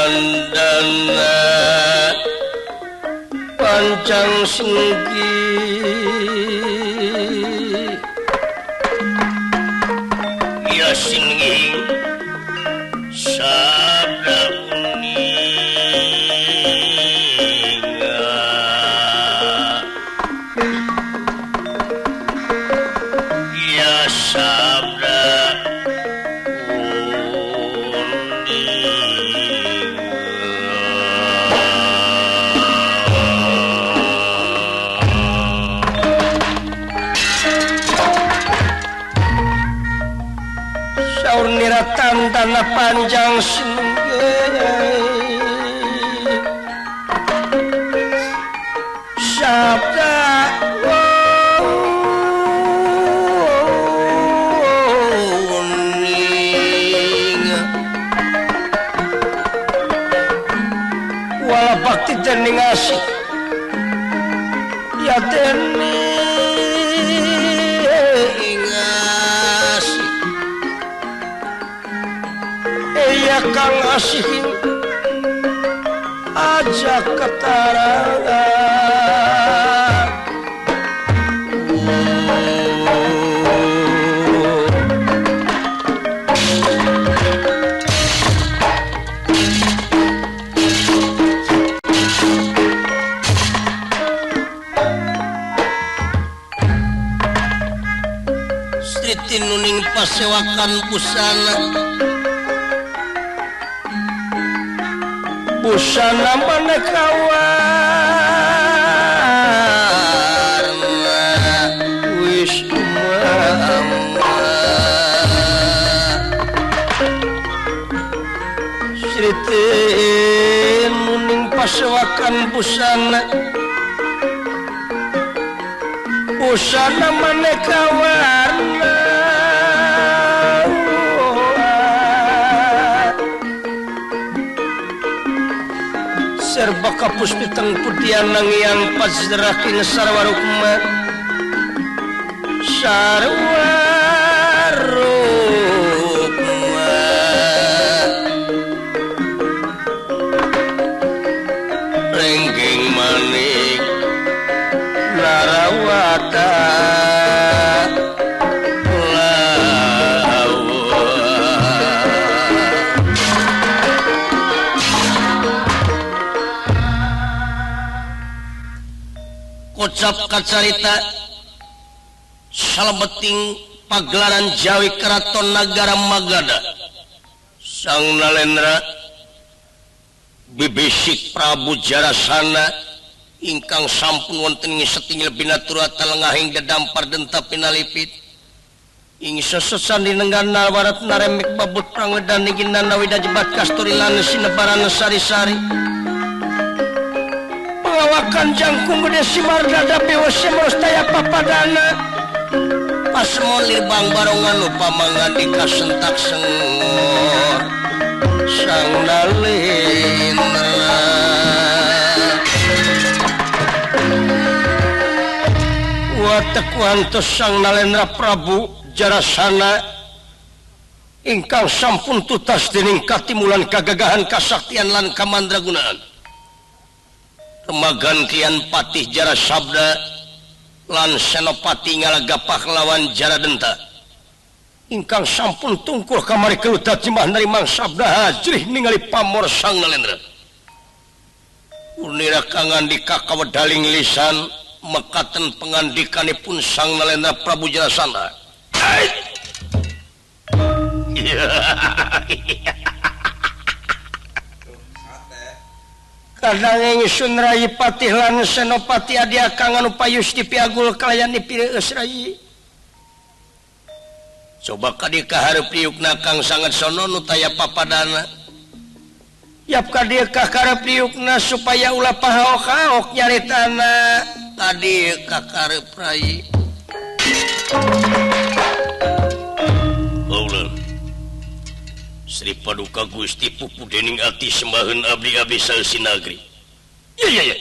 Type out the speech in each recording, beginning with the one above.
Tandana pancang sengki ya singing sabda uninga ya sabda tandana panjang singgih sabda uning wala bakti dening asih ya dening asih ya kang asih aja ketarangan Sri Tinuning pasewakan busana busana maneka warna wis umama Sri Tinuning pasewakan busana busana maneka warna serba kapus piteng putian nangiang pajraking sarwarukma sarwarukma rengging manik narawata kocap kacarita salebeting pagelaran Jawi Keraton Nagara Magadha Sang Nalendra bibisik Prabu Jarasana ingkang sampun wonten ing setingil binaturata lengahing dedampar denta pinalipit ing sesesan dinenggan warat naremik babut prangwedan ningginan nawida jebat kasturi lan sinebaran sari-sari pengawakan jangkung gede simardada bewose mrostaya papadana pasmon lirbang barongan upama ngandika sentak sengor Sang Nalendra watek wantos Sang Nalendra Prabu Jarasana ingkang sampun tutas dening katimulan kagagahan kasaktian lan kamandragunaan remagantian Patih Jarasabda lan Senopati ngalaga pahlawan Jaradenta ingkang sampun tungkur kamari kelutat jembah narimang sabda hajrih ningali pamor Sang Nalendra unira kangandika kawedaling lisan mekaten pengandikanipun Sang Nalendra Prabu Jarasana. Kadang ingsun Rayi Patih lan Senopati Adya kang anu payusti piagul kalayan dipireus Rayi. Coba kadi kahareup diukna kang sanget sono nu taya papadana. Yap kadi ka kareup diukna supaya ulah pahaok-haok nyaritana. Kadi ka kareup Rayi. Sri Paduka Gusti pupu dening ati sembahan abdi-abdi salsinagri. Ya ya ya.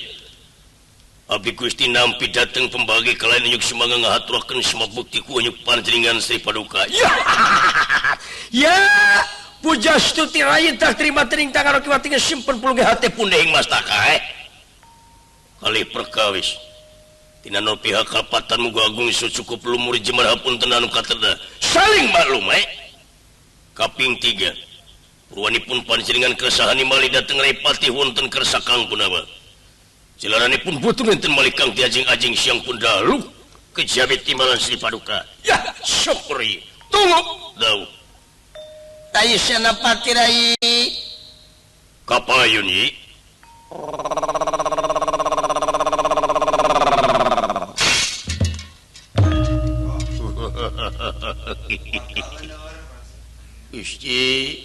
Abdi Gusti nampi dateng pembagi kalayan nyuk semangga ngahaturakeun semua bukti ku nyuk panjenengan Sri Paduka. Ya. Ya, Pujastuti rai tak terima tering tangan kiwa tinggal simpen puluh hati punding mastaka kali perkawis tina no pihak kalepatan muga agung isu cukup lumur jemar hapunten anu kateda saling maklum kaping 3 purwanipun panjenengan keresahan malih dateng Rai Patih wonten kersa Kang Punawa jalaranipun butuh enten malih Kang diajing-ajing siang pun dalu kejabi timbalan Sri Paduka ya syukur tunggu dawuh Tai Senapati Rai kapayun yi Gusti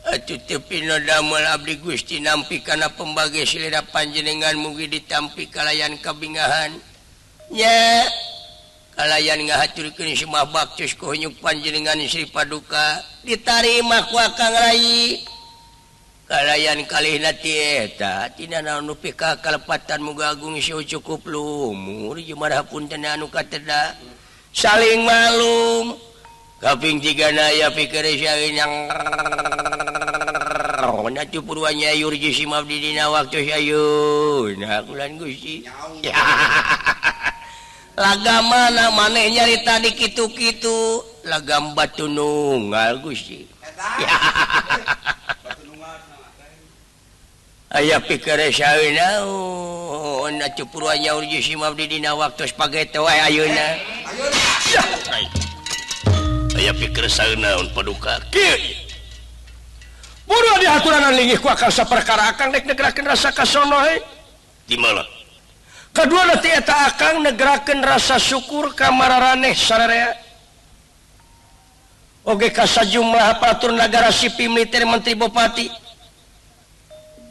atuh teu pino damel abdi Gusti nampi kana pembage silira panjenengan mugi ditampi kalayan kabingahan nya kalayan ngahaturkeun semah baktos ku hunyuk panjenengan Sri Paduka ditarima ku Akang Rai kalayan kalihna ti eta tina naon nu pika kalepatan muga agung ieu cukup lumur jemar hapunten anu kateda saling malum kaping 3 na aya pikir yang atuh purwanya yurji simab di dina waktu ayeuna kulan Gusti laga mana maneh nyarita di kitu-kitu lagam batu nunggal Gusti aya pikir saeuna atuh purwanya urji simab di dina waktu spageto wae ayeuna aya pikir saeuna paduka kieu buru dihaturanan linggih ku akang saperkara akang rek negerakeun rasa kasono he di mana kedua nanti eta akang negerakeun rasa syukur ka mararaneh sararea oge ka sajumlah aparatur nagara sipil militer menteri bupati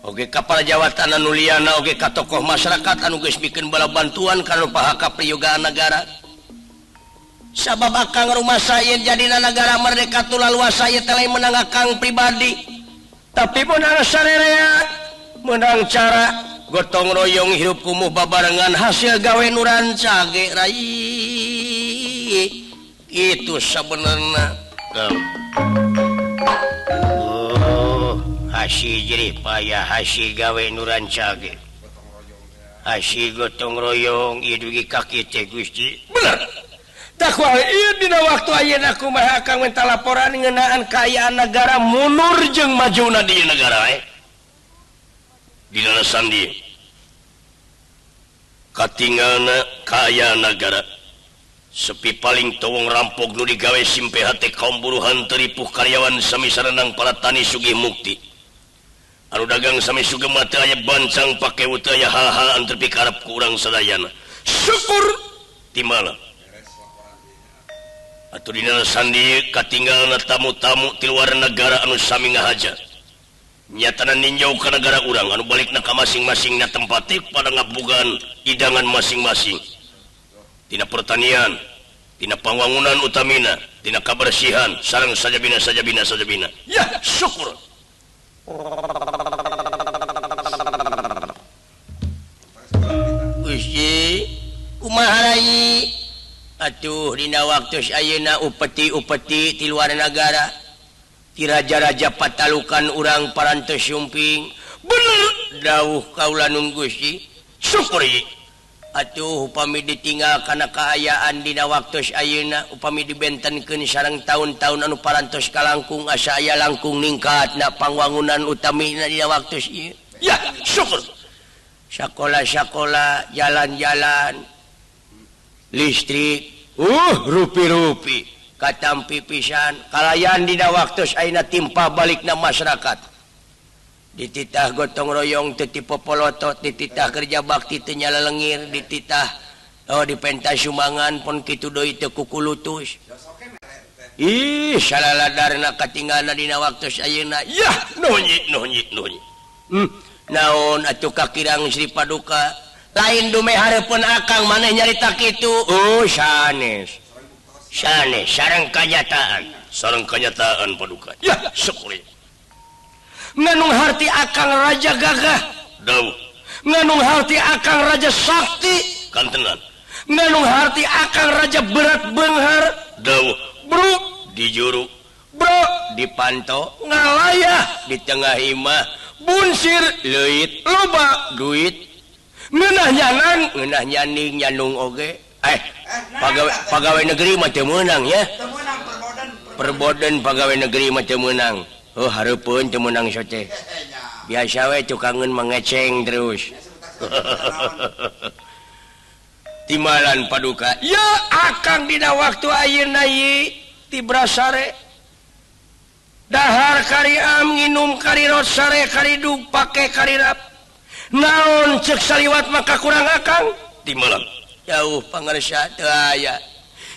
oge kapal jawatan anu liana oge ka tokoh masyarakat anu geus mikeun bala bantuan kana pahaka prayogaan nagara sabab akang rumah saya jadina nagara merdeka tulaluasa ieu teh lain menang akang pribadi tapi menang sararea menang cara gotong royong hirup kumuh babarengan hasil gawe nu rancage rai itu sebenarnya oh hasil jerih payah hasil gawe nu rancage hasil gotong royong ieu dugi ka kitu Gusti bener takwa ieu dina waktu ayeuna kumaha akang minta laporan ngeunaan kaayaan nagara mundur jeung majuna di negara dina sandi katingalna kaayaan nagara sepi paling towong rampok nu digawe simpe hate kaum buruhan teripuh karyawan sami sarenang para tani sugih mukti anu dagang sami sugema teu aya bancang pakewu teu aya hal-hal anu teu pikarep ku urang sadayana syukur timala atuh dina sandi katinggalna tamu-tamu ti luar negara anu sami ngahaja nyatana ninjau ka negara urang anu balikna ka masing-masingna tempat pada ngabugan hidangan masing-masing tina pertanian tina pangwangunan utamina tina kabersihan sareng sajabina sajabina sajabina ya syukur Gusti kumaha rai atuh dina waktu ayeuna upeti-upeti ti luar nagara ti raja-raja patalukan urang parantos sumping bener dawuh kaula nun Gusti syukur atuh upami ditinggal kana kaayaan dina waktu ayeuna upami dibentenkeun sareng taun-taun anu parantos kalangkung asa aya langkung ningkatna pangwangunan utamina dina waktu ieu ya syukur sakola-sakola jalan-jalan listrik rupi-rupi katampi pisan kalayan dina waktu ayeuna timpa balikna masyarakat dititah gotong royong teu tipopolotot dititah kerja bakti teu nyalelengir dititah oh dipentas sumbangan pon kitu deui teu kukulutus ih salaladarna katinggalna dina waktu ayeuna yah nuhun nuhun nuhun naon atuh kakirang Sri Paduka lain dume hareupeun akang maneh nyarita kitu oh sanes sanes sareng kanyataan Paduka yah syukur nganung harti akang raja gagah dawuh nganung harti akang raja sakti kantenan nganung harti akang raja berat beunghar dawuh bro dijuru bro Dipanto ngalayah di tengah imah bunsir leuit loba duit ngeunah nyanan ngeunah nyaning nyanung oge pagawe negeri mah teu meunang ya perboden pagawe negeri mah teu meunang oh hareupeun teu meunang sote biasa we tukangeun mengeceng terus timalan paduka ya akang dina waktu ayeuna ieu tibrasare dahar kari am nginum kari rot sare kari dug pake kari rap naon cek saliwat maka kurang akang timalan jauh pangarsa teu aya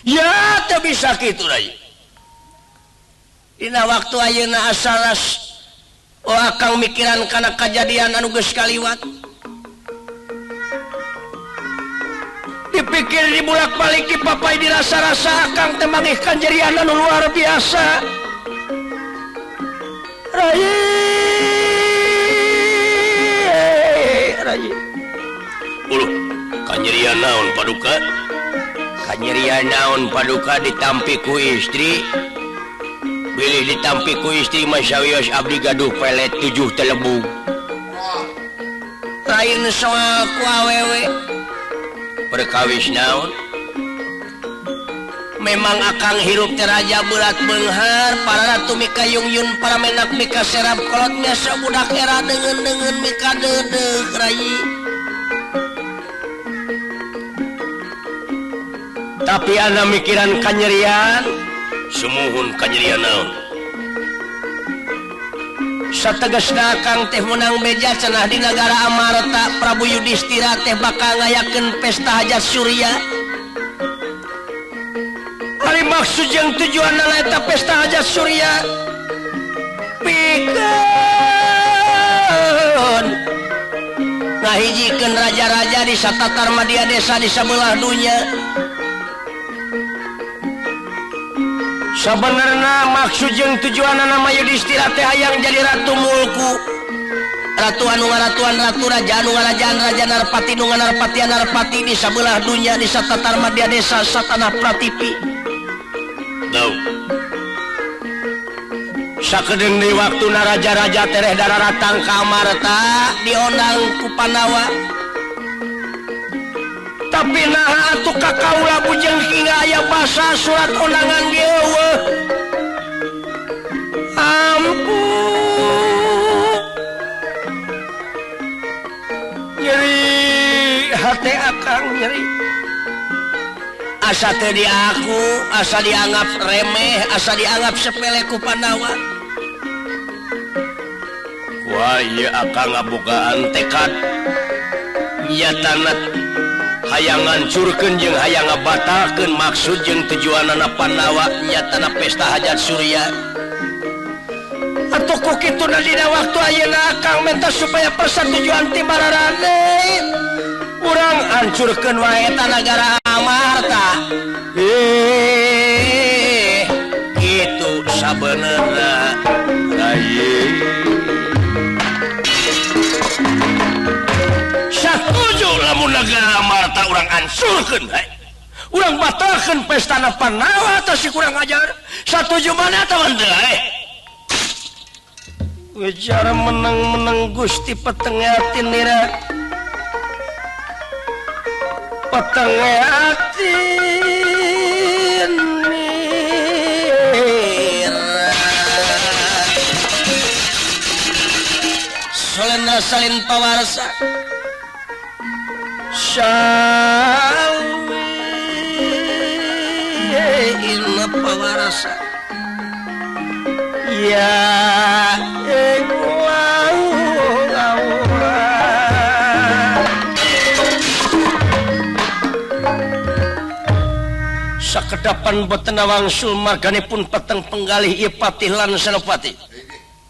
ya teu bisa kitu rai dina waktu ayeuna asalas oh akang mikiran kana kajadian anu geus kaliwat dipikir dibulak-balik dipapai dirasa-rasa akang teh mangih kanjerian anu luar biasa Rai Rai uluh kanyerian naon paduka kanyerian naon paduka ditampi ku istri bilih ditampi ku istri masawios abdi gaduh pelet 7 telebug lain soal ku awewe perkawis naon memang akang hirup teh raja berat beunghar para ratu mika yung-yun para menak mika serap kolot biasa budak era deungeun-deungeun mika deudeuh rai tapi ana mikiran kanyerian sumuhun kanyerian naon sategasna akang teh meunang beja cenah di nagara Amarta Prabu Yudhistira teh bakal ngayakeun pesta hajat Surya ari maksud jeung tujuanna eta pesta hajat Surya pikeun ngahijikeun raja-raja di satatar madya desa di sabelah dunya. Sabenerna maksud jeung tujuanna nama Yudhistira teh hayang jadi ratu mulku ratu anu ngaratuan ratu raja anu ngarajaan raja narpati nu nganarpatian narpati di sabelah dunya di satatar madya desa satanah pratipi. Sakedeung deui waktuna raja-raja tereh dararatang ka Amarta diondang ku Pandawa. Tapi naha atuh ka kaula bujeng hingga aya basa surat undangan ge eueuh. Ampun. Nyeri hate akang nyeri. Asa teu diaku, asa dianggap remeh, asa dianggap sepele ku Pandawa. Wah, ieu akang ngabogaan tekad. Nyatana hayang ngancurkeun jeung hayang ngabatalkeun maksud jeung tujuanana Pandawa nyatana pesta hajat Surya. Atuh ku kituna dina waktu ayeuna akang minta supaya persetujuan ti bararane. Urang hancurkeun wae eta nagara Amarta. Kitu sabenerna rai. Satuju lamun nagara Amarta urang hancurkeun bae. Urang batalkeun pestana Pandawa teh si kurang ajar. Satuju mana teh henteu eh. Wicara menang-menang Gusti petenge ati nira. Petenge ati nira. Solena salin pawarsa. Sawi inna pawarasa. Ya sakedapan boten wangsul marganipun peteng penggalih ieu patih lan senopati.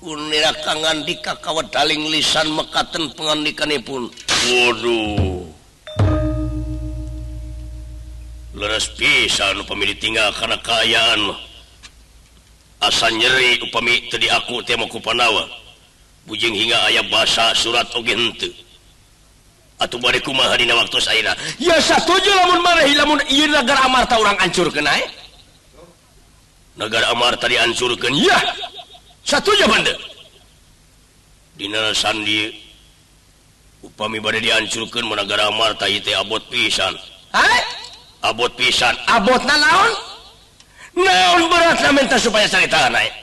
Unira kangandika kawedaling lisan mekaten pengandikanipun. Waduh. Leres pisan upami ditinggal kana kaayaan mah. Asa nyeri upami teu diaku teh ku Pandawa. Bujing hingga aya basa surat oge henteu. Atuh bade kumaha dina waktu ayeuna? Ya satuju lamun maneh lamun ieu nagara Amarta urang hancurkeun ae. Nagara Amarta dihancurkeun. Yah, Satuju bande. Dina sandi upami bade dihancurkeun mun nagara Amarta ieu teh abot pisan. Hai? Abot pisan. Abotna naon? Naon beratna minta supaya carita naik.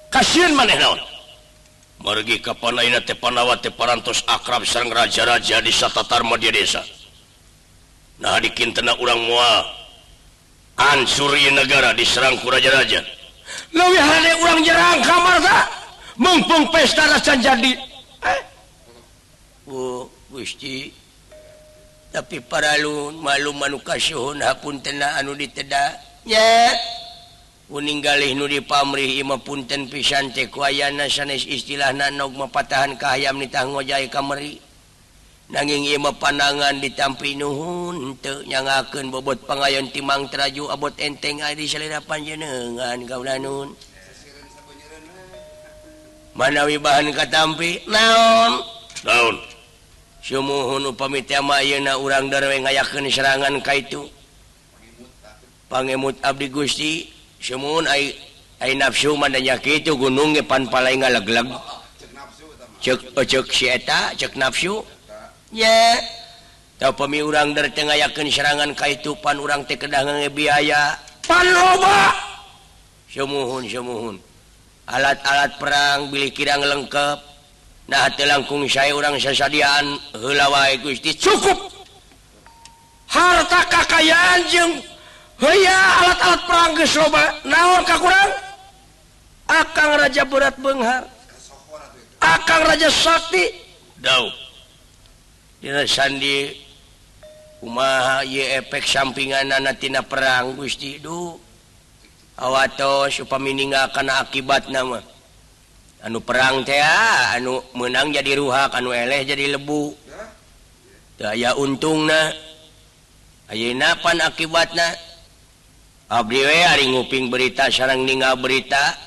Kasieun maneh naon? Margi kapan ayeuna teh Pandawa teh parantos akrab sareng raja-raja di satatar madya desa. Nah dikintena urang moal hancur ieu nagara diserang ku raja-raja. Leuwih hade urang nyerang ka Amarta. Mumpung pesta racan jadi. Oh, Gusti. Tapi paralun malu manu kasuhun hapuntena anu diteda. Nya. Uning galih nu dipamrih ieu mah punten pisan teh ku ayana sanes istilahna nog mah patahan ka hayam nitah ngojay ka meri. Nanging ieu mah pandangan ditampi nuhun teu nyangakeun bobot pangayon timang teraju abot enteng ari salira panjenengan kaula nun. Manawi bahan katampi naon? Naon? Sumuhun upami teh mah ayeuna urang darwe ngayakeun serangan ka itu. Pangemut abdi Gusti, sumuhun ai ai nafsu mah da nya kitu gunung ge pan palai ngalegleg. Cek cek si eta, cek nafsu. Nya. Tah upami urang der teh ngayakeun serangan ka itu pan urang teh kedah ngange biaya. Pan loba. Sumuhun sumuhun. Alat-alat perang bilih kirang lengkap. Nah teu langkung sae urang sasadiaan heula wae Gusti cukup. Harta kakayaan jeung heuya alat-alat perang geus loba. Naon kakurang? Akang Raja Berat Beunghar. Akang Raja Sakti. Dau. Dina sandi kumaha ieu efek sampinganana tina perang Gusti duh. Awatos upami ninggal kana akibatna mah. Anu perang teh anu meunang jadi ruhak, anu eleh jadi lebu. Teu aya untungna. Ayeuna pan akibatna. Abdi we ari nguping berita sareng ninggal berita.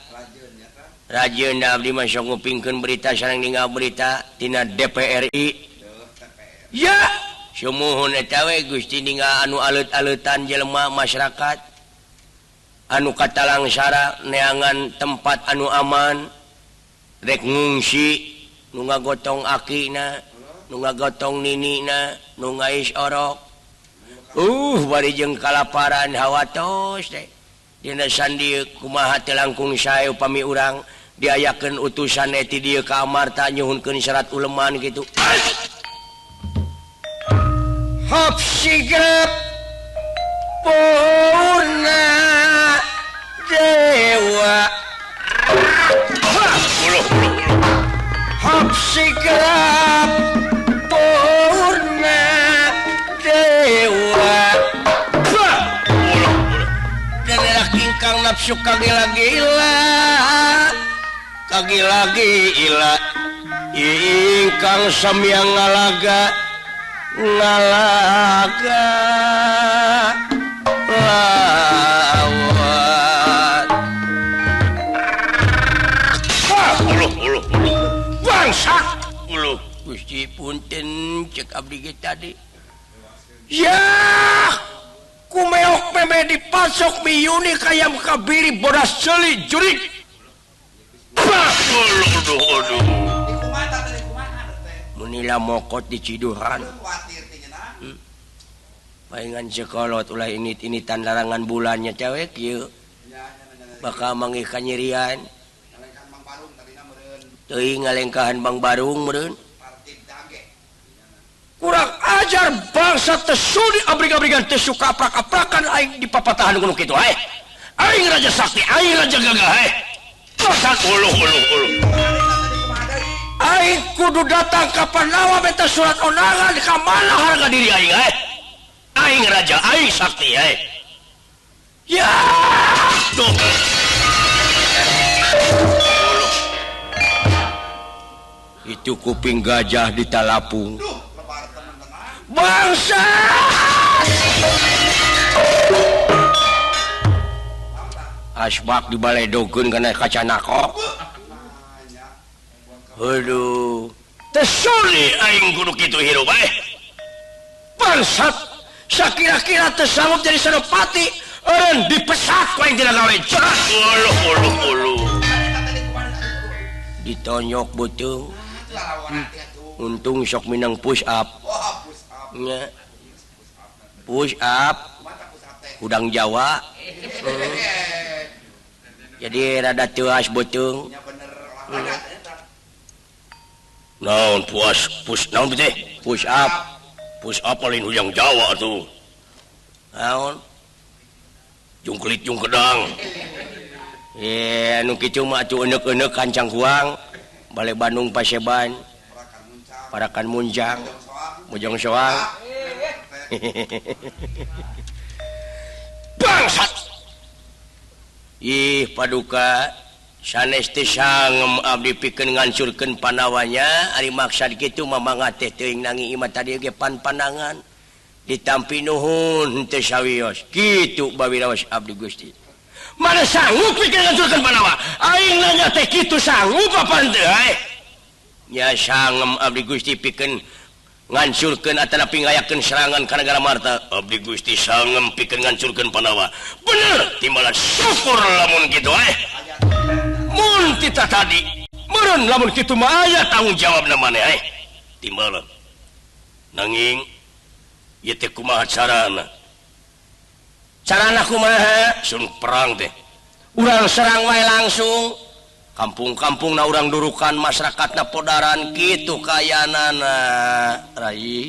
Rajeun abdi mah sok ngupingkeun berita sareng ninggal berita tina DPRI. Ya, sumuhun eta we Gusti ninggal anu aleut-aleutan jelema masyarakat. Anu katalangsara neangan tempat anu aman rek ngungsi nu ngagotong akina nu ngagotong ninina nu ngais orok bari jeung kalaparan hawatos teh dina sandi kumaha teh langkung sae upami urang diayakeun utusan ti dieu ka Amarta nyuhunkeun syarat uleman kitu. Hop sigrep purna dewa hop sigrep purna dewa dan ingkang nafsu kagila-gila kagila-gila ingkang samyang ngalaga ngalaga lawat. Uluh uluh uluh bangsa uluh Gusti punten cek abdi ge tadi ya kumeok meme dipasok miyuni kayam kabiri bodas ceuli jurig. Uluh uluh uluh munila mokot di Ciduran. Palingan sekolot ulah init-initan larangan bulannya cewek kieu bakal manggih kanyerian teuing ngalengkahan Bang Barung meureun. Kurang ajar bangsa teu sudi abrig-abrigan teu suka aprak-aprakan aing dipapatahan gunung kitu aing. Aing Raja Sakti, aing Raja Gagah aing. Uluh uluh uluh. Aing kudu datang ka Pandawa minta surat undangan ka mana harga diri aing aing. Aing Raja, aing Sakti aing. Ya. Tuh. Itu kuping gajah di talapung. Bangsa. Asbak dibaledogeun kana kacanako. Aduh, teu suli aing kudu kitu hirup bae. Bangsat, sakira-kira teu sanggup jadi senopati, eureun dipesat ku aing tina gawe. Uluh uluh uluh. Ditonyok beuteung. Untung sok minang push up. Nya. Push up. Udang Jawa. Jadi rada teuas beuteung. Naon puas push naon teh? Push up. Push up paling hujang Jawa tuh. Naon? Jungkelit jungkedang. Anu kitu mah atuh enek-enek kancang kuang. Bale Bandung Paseban. Parakan Munjang. Mojong Soang. Bangsat. Ih paduka sanes teh sangem abdi pikeun ngancurkeun Pandawanya ari maksad kitu mah mangga teh teuing nangi imah tadi ge pan-pandangan ditampi nuhun teu sawios kitu bawiraos abdi Gusti. Mana sanggup pikeun ngancurkeun Pandawa? Aing nanya teh kitu sanggup apa henteu hae? Nya sangem abdi Gusti pikeun ngancurkeun atanapi ngayakeun serangan ka negara Marta. Abdi Gusti sangem pikeun ngancurkeun Pandawa. Bener timbalan syukur lamun kitu hae. Mun kita tadi meureun lamun kitu mah aya tanggung jawabna maneh hae. Timbalan. Nanging ieu teh kumaha carana? Carana kumaha? Sun perang teh. Urang serang wae langsung. Kampung-kampungna urang durukan masyarakatna podaran kitu kayanana. Rai.